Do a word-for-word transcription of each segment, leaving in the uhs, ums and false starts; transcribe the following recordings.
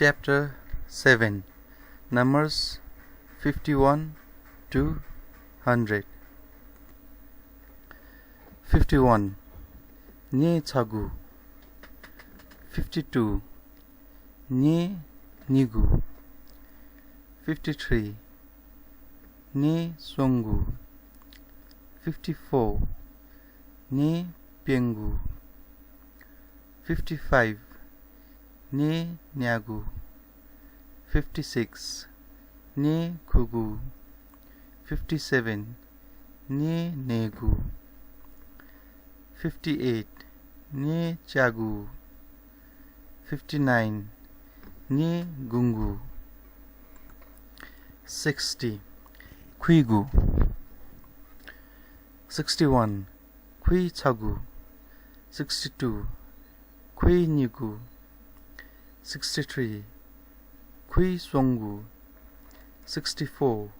Chapter seven, numbers fifty-one to hundred. Fifty-one. Nye chagu. Fifty-two. Nye nyigu. Fifty-three. Nye songu. Fifty-four. Nye pengu. Fifty-five. Nye nyagu. Fifty-six. Nye khugu. Fifty-seven. Nye negu. Fifty-eight. Nye chagu. Fifty-nine. Nye gungu. Sixty. Khuigu. Sixty-one. Khui chagu. Sixty-two. Khui nyigu. Sixty-three. Khui songu. Sixty-four.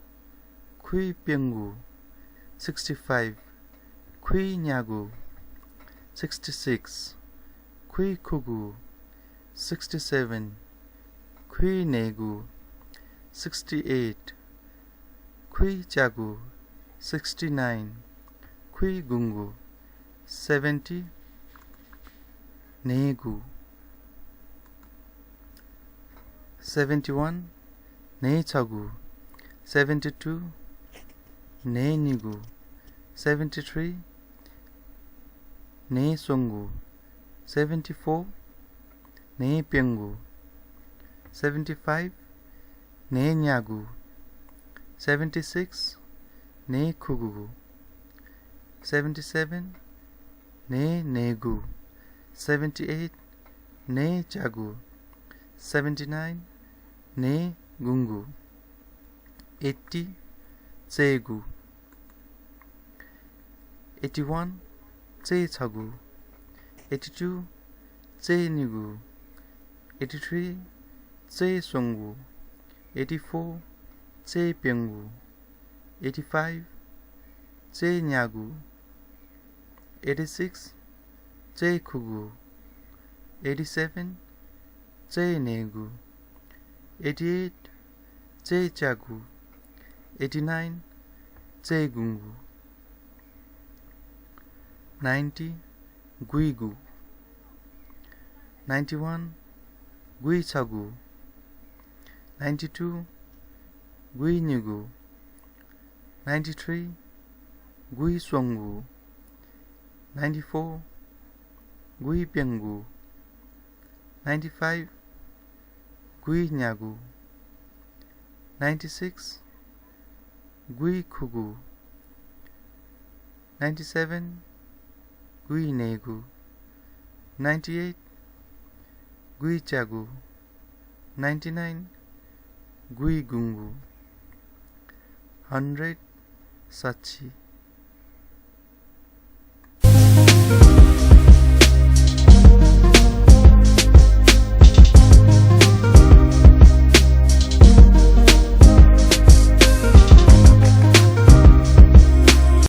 Khui pengu. Sixty-five. Khui nyagu. Sixty-six. Khui khugu. Sixty-seven. Khui negu. Sixty-eight. Khui chagu. Sixty-nine. Khui gungu. Seventy. Negu. Seventy-one. Nye chagu. Seventy-two. Nye nyigu. Seventy-three. Nye songu. Seventy-four. Nye pengu. Seventy-five. Nye nyagu. Seventy-six. Nye khugu. Seventy-seven. Nye negu. Seventy-eight. Nye chagu. Seventy-nine. Nye gungu. Eighty. Chegu. Eighty-one. Che chagu. Eighty-two. Che nyigu. Eighty-three. Che songu. Eighty-four. Che pengu. Eighty-five. Che nyagu. Eighty-six. Che khugu. Eighty-seven. Che negu. Eighty-eight. Che chagu. Eighty-nine. Che gungu. Ninety. Guigu. Ninety-one. Gui chagu. Ninety-two. Gui nyigu. Ninety-three. Gui songu. Ninety-four. Gui pengu. Ninety-five. Gui nyagu. Ninety-six. Gui khugu. Ninety-seven. Gui negu. Ninety-eight. Gui chagu. Ninety-nine. Gui gungu. Hundred. Sachi.